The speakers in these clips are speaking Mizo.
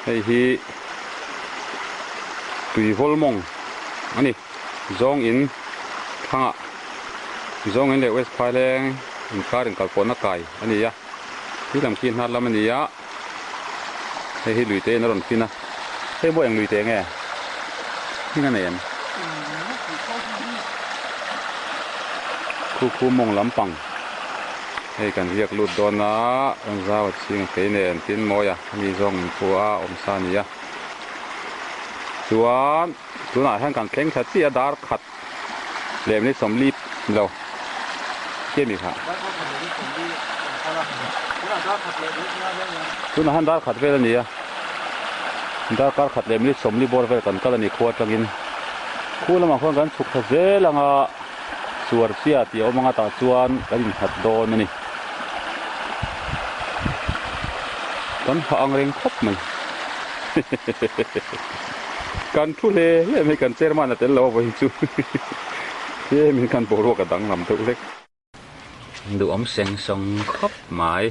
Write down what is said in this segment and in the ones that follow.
Hei hi tuivawl mawng a ni. Zawng in thlangah zawng in leh West Phaileng inkar inkalpawhna kai a ni a. Khi lam khi hnar lam a ni a. Hei hi luite in a rawn fin a. Hei maw eng luite nge? Hming a nei em? Khu khu mawng lampang. Hei kan riak lut dawn a, rawn zau a chhing a fei nen tin mawi a, hemi zawng in khu a awm sa a ni a. Chuan tunah hian kan thleng thla chiah a dar khat leh minute sawmli lo ti a mi kha. Tunah hian dar khat vel a ni a, darkar khat leh minute sawmli bawr vel kan kal a ni khu atangin khu lamah khuan kan chhuk thla zel ang a. Suar sia tih a awm anga tah chuan kan innghat dawn a ni. Kan hah ang reng khawp mai. Kan thu hle hle mai kan chairman a tel lo a vawiin chu. Tlemin kan boruak a danglam deuh hlek. Duhawm seng sawng khawp mai.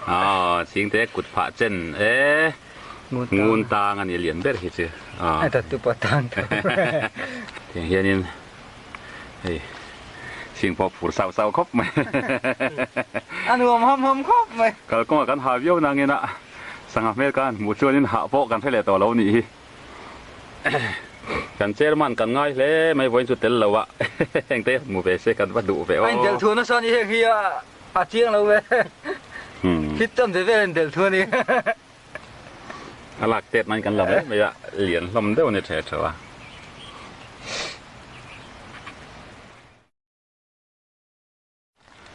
Aw chingte kut phah chen e. Ngun tang a ni lian ber hi chu. A tatupa tang tho. Tiang hianin hei sing pawh phur sau sau khawp mai. A nuam ham ham khawp mai. Kalkawngah kan ha viau nangin a sangha hmel kan hmuh chuanin hah pawh kan hre leh tawh lo nih hi. Kan chairman kan ngai hle mai vawiin chu tel lo a hengte hmu ve se kan va duh ve aw. A indelh thu nasa a ni heng hi a chiang lo ve. Hit tam ve vel a indelh thu a ni. A lak tet nan kan la mai mai a, lian hlawm deuh a ni the theuh a.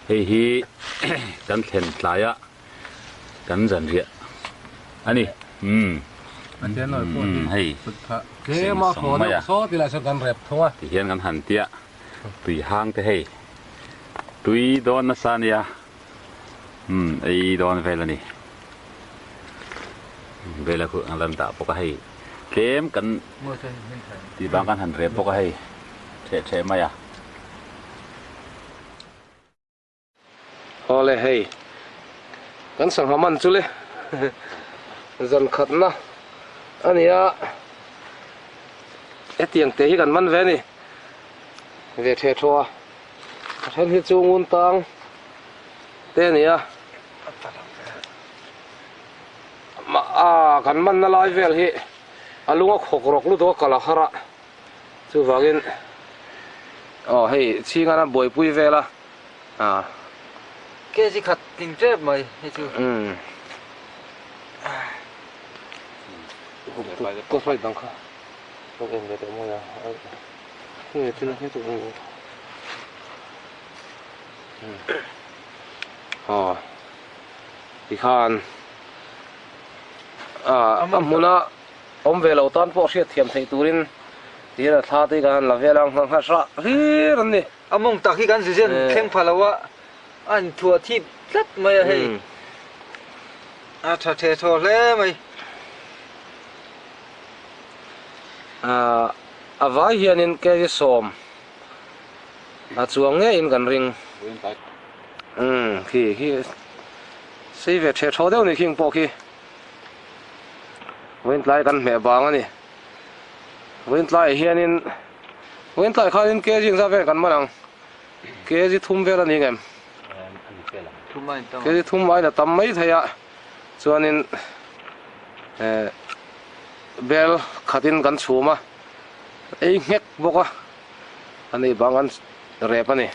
Hei hi kan thlen tlai a, kan zanriah a ni. Umm hei seng sawng mai a, tihian kan han tia tui hang te hei tui dawn nasa a nia. Umm ei dawn vel a ni. Vela khu an lan dah bawk a hei tlem kan tih bang kan han rep bawk a hei theh theh mai a. Awle hei kan sangha man chu le zan khatna a nia hetiang te hi kan man ve a ni ve theh thaw a. A then hi chu ngun tang te a ni a a kan manna lai vel hi a lung a khawk rawk lutuk a kal a har a chuvangin aw hei chhingana buaipui vel a a kg khat tling tep mai hei chu umm kawt dang kha en ve teh mawi a. Aw tikhan ah a hmuna awm ve lo tan pawh hriat thiam theih turin tihian a thla te hi kan han la vel a nghangha hrah hlir an ni. A mawng tak hi kan zuzian thleng pha lo a, a inthuah thip tlat mai a hei. A tha the thaw hle mai. Ah. A vai hianin kg sawm a chuang ngeiin kan ring. Umm khi khi sei ve the thaw deuh ni khing pawh khi. Vawiin tlai kan hmeh bang a ni. Vawiin tlaiah hianin vawiin tlai khanin kg engzat vel kan man ang? Kg thum vel a ni ngem? Kg thum aiin a tam mai thei a chuanin eh. Bel khatin kan chhum a, ei nghek bawk a, a nei bang an rep a ni.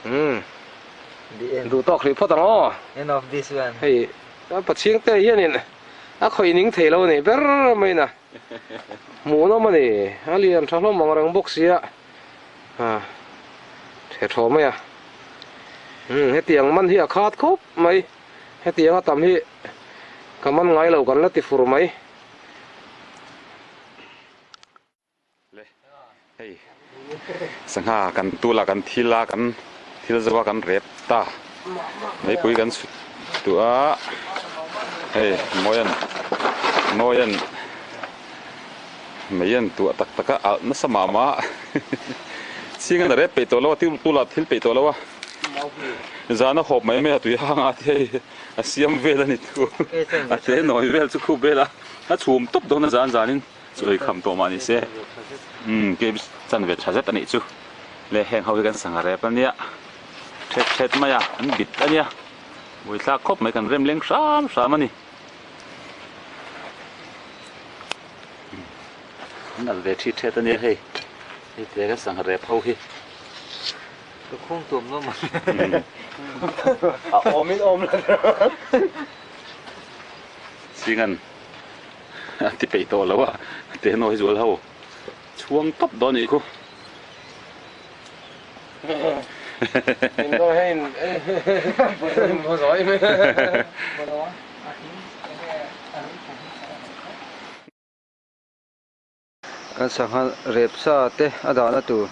Umm duh tawk hrih phawt ang aw. End of this one. Hei a Pathian te hianin a khawih ning thei lo a ni ber mai na. Hmuhnawm a ni, a lian tha hlawm ang reng bawk sia. Ha the thaw mai a. Umm hetiang man hi a khat khawp mai. Hetiang a tam hi ka man ngai lo kan la ti fur mai. Le hei sangha kan tul a kan thil a kan thil zo a kan rep ta meipui kan chhut duh a hei mawian mawian mei an tuah tak tak a alh nasa mah mah chhing an rep peih tawh lo a tula thil peih tawh lo a. Zana hawp mai mai a tui hang a te hei a siam vel a ni thu. A te nawi vel chu khup vel a, a chhum tawp dawn a zan zanin chu ei kham tawh mah ni se. Umm ke chan ve tha zet a nih chu. Le heng ho hi kan sangha rep a nia. Thet thet mai a, an bit a nia. Buaithlak khawp mai kan rem leng hram hram a ni. An nalh ve thi thet a nia hei. Hei te kan sangha rep ho hi. Ka khung tuam lo mai. A awm in awm lo. Singan a ti peih tawh lo a, te nawi zual ho chhuang tawp dawn a nih khu. In dawn hian in in zawi mai. Kan sangha rep sa te a dahna tur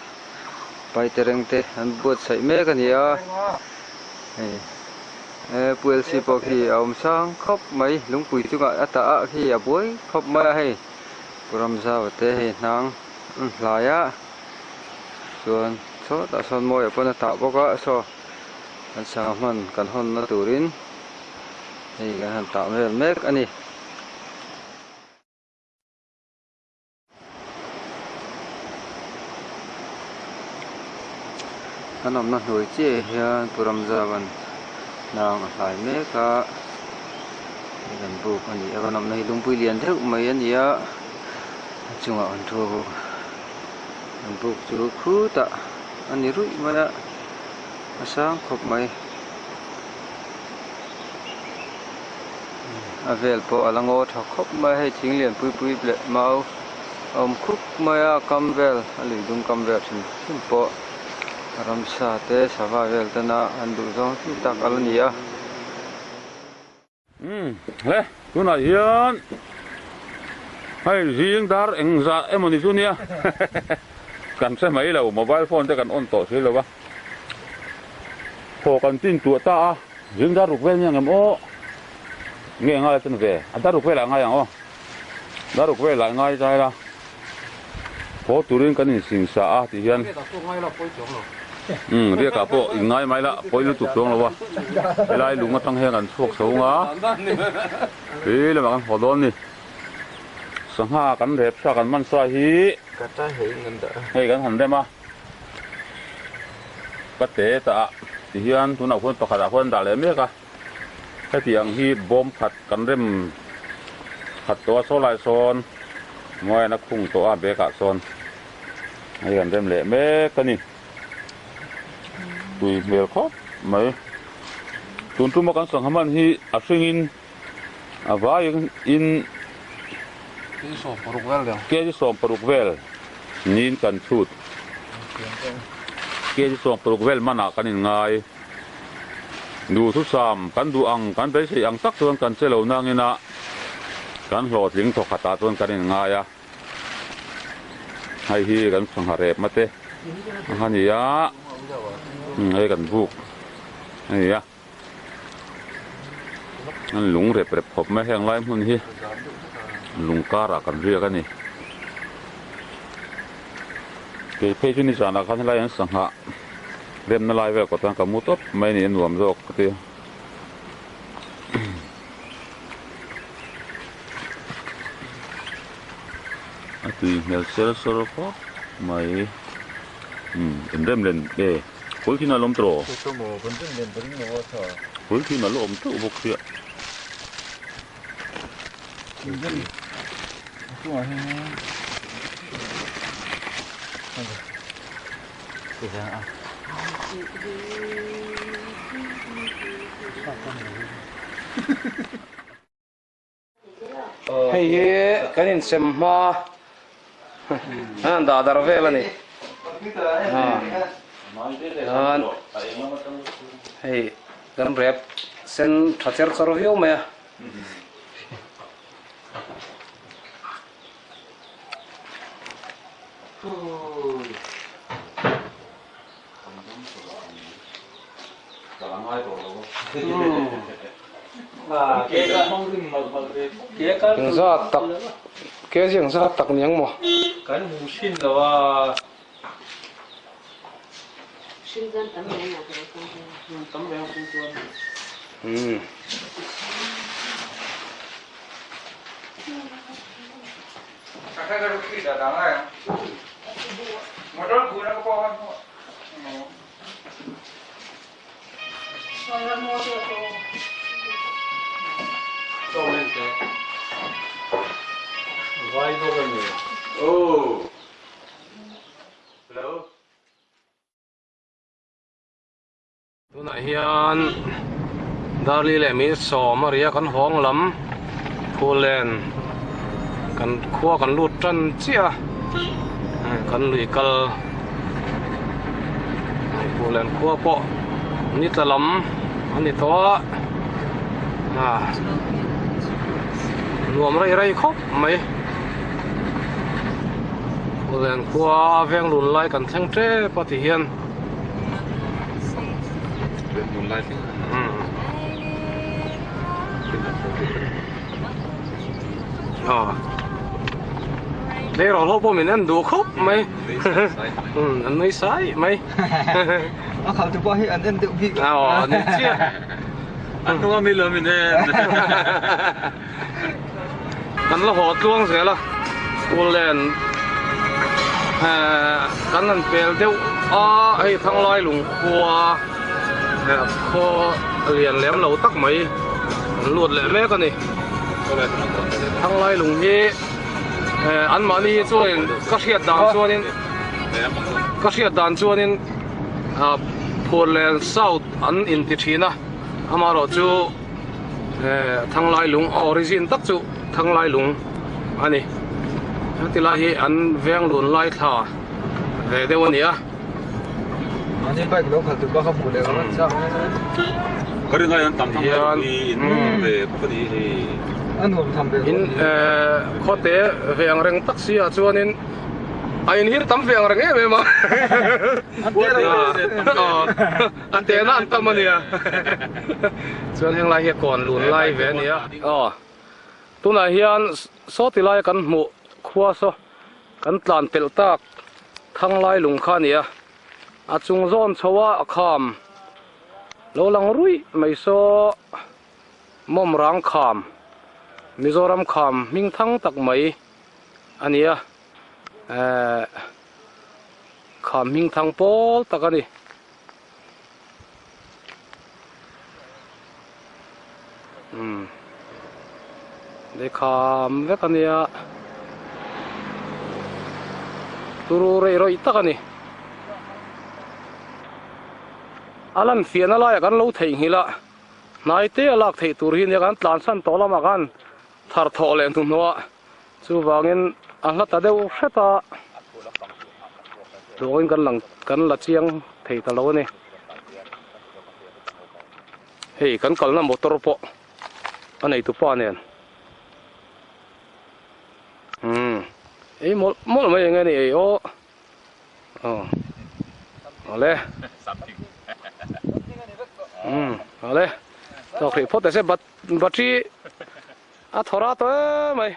paite reng te an buatsaih mek a ni a, hei pu LC pawh khi a awm sang khawp mai lungpui chungah a tah ah khi a buai khawp mai a hei pu Ramzau te hei hnang an hlai a chuan sawtah sawn mawiah pawn a tah bawk a saw kan sangha hman kan hawnna turin hei kan han tah vel mek a ni. Kan awmna hnuai chiah hian Pu Ramzavan hnang a hlai mek a, hei kan buk a ni a, kan awmna hi lungpui lian deuh mai a ni a, a chungah an thu bawk an buk chu khutah a ni ruih mai a, a sang khawp mai. A vel pawh a la ngaw tha khawp mai a hei thing lian pui pui leh mau a awm khup mai a kam vel a lui dung kam vel hrim hrim pawh ramsa te sava vel tena an duh zawng chi tak a la ni a. Umm hle tunah hian hei zing dar engzah emaw ni chu nia kan hre mai lo mobile phone te kan on tawh si lo va thaw kan tin tuah ta a. Zing dar ruk vel nia ngem aw. Nge ngai ten ve. A dar ruk velah ngai ang aw. Dar ruk velah ngai zai la. Haw turin kan insing sa a tih hian. Umm riakah pawh in ngai mai la pawi lutuk chuang lo a. Helai lung atang hian kan chhuak chho nga. Tui lamah kan haw dawn ni. Sangha kan rep sa kan man sa hi. Hei kan han rem a. Ka te ta a ti hian tunah khuan pakhat ah khuan an dah leh mek a heti ang hi bawm khat kan rem khat tawh a saw lai sawn hnuaiah a khung tawh a bag ah sawn hei kan rem leh mek a ni tui hmel khawp mai tun tuma kan sangha hman hi a hringin a vaiin in kg 16 vel niin kan chhut kg 16 vel manah kan inngai duhthusam kan duh ang kan beisei ang tak chuan kan che lo nangin a kan hlawhtling thawkhatah chuan kan inngai a hei hi kan sangha rep mate a ni a hei kan buk a ni a. An lung rep rep khawp mai heng lai hmun hi lung karah kan riak a ni kei phei chu nizanah khan helai an sangha remna lai vel kawt khan ka mu tawp mai a ni a nuam zawk ka ti a tui hmel ser sawr khawp mai umm inrem len e. Khawi thin a lawm tawh? Khawi thin a la awm teuh bawk sia. Hei hi kan insem hma an han dah dar vel a ni chuan hei kan rep sen tha cher chawr viau mai a. Engzat tak kg engzat tak ni ang maw? Kan hmu hrin lo a. Umm. Tunah hian Darli leh mi sawm a ria kan hawng lam Phullen kan khua kan lut tan chiah a kan lui kal Phullen khua pawh ni tla lam a ni tawh a ah nuam rei rei khawp mai Phullen khua veng lun lai kan thleng tep a ti hian. Tleirawl ho pawh min en duh khawp mai an nui sai mai a khal tu pawh hi an en deuh bik aw ni chiah an hnung a mi lo min en Kan la haw tluang zel a, Phullen kan han pel deuh a, hei Thanglai lungkhua khaw lian lem lo tak mai an lut leh mek a ni. Thanglai lung hi anmahni hi chuanin ka hriat dan chuanin ka hriat dan chuanin Phullen South an inti thin a, amaherawhchu. Thanglai lung a origin tak chu Thanglai lung a ni. Heti lai hi an veng lun lai thla ve deuh a ni a. Mahni bike lo khalh tur bak a hmuh leh ang chak Ka rin aiin an tam thanglai lung hi in ve khawp a ni hei. A nuam tham ve In khawte ve ang reng tak si ah chuanin a inhir tam ve ang reng em em a. A tena an tam a nia. Chuan heng lai hi a kawn lun lai ve a nia. Aw. Tunah hian saw ti laia kan hmuh khua saw kan tlan pelh tak thang lai lung kha a nia. A chung zawn chho a a kham lo lang ruih mai saw mawm rang kham Mizoram kham hming thang tak mai a nia. Ehh. Kham hming thang pawl tak a ni. Umm lei kham vek a nia turu rei rawih tak a ni. A lan fiahna laiah kan lo theihnghilh a, hnai te a lak theih tur hi nia kan tlansan tawh lamah khan thar thawh leh hnuhnawh a. Chuvangin a hla ta deuh hret a, duhawin kan lang kan la chiang thei ta lo a ni. Hei kan kalna motor pawh a nei tupa nen. Umm ei mawlh mawlh mai eng nge ni ei aw. Aw awle. Umm awle. Tawk hrih phawt ta se battery a thaw ra tawh em mai.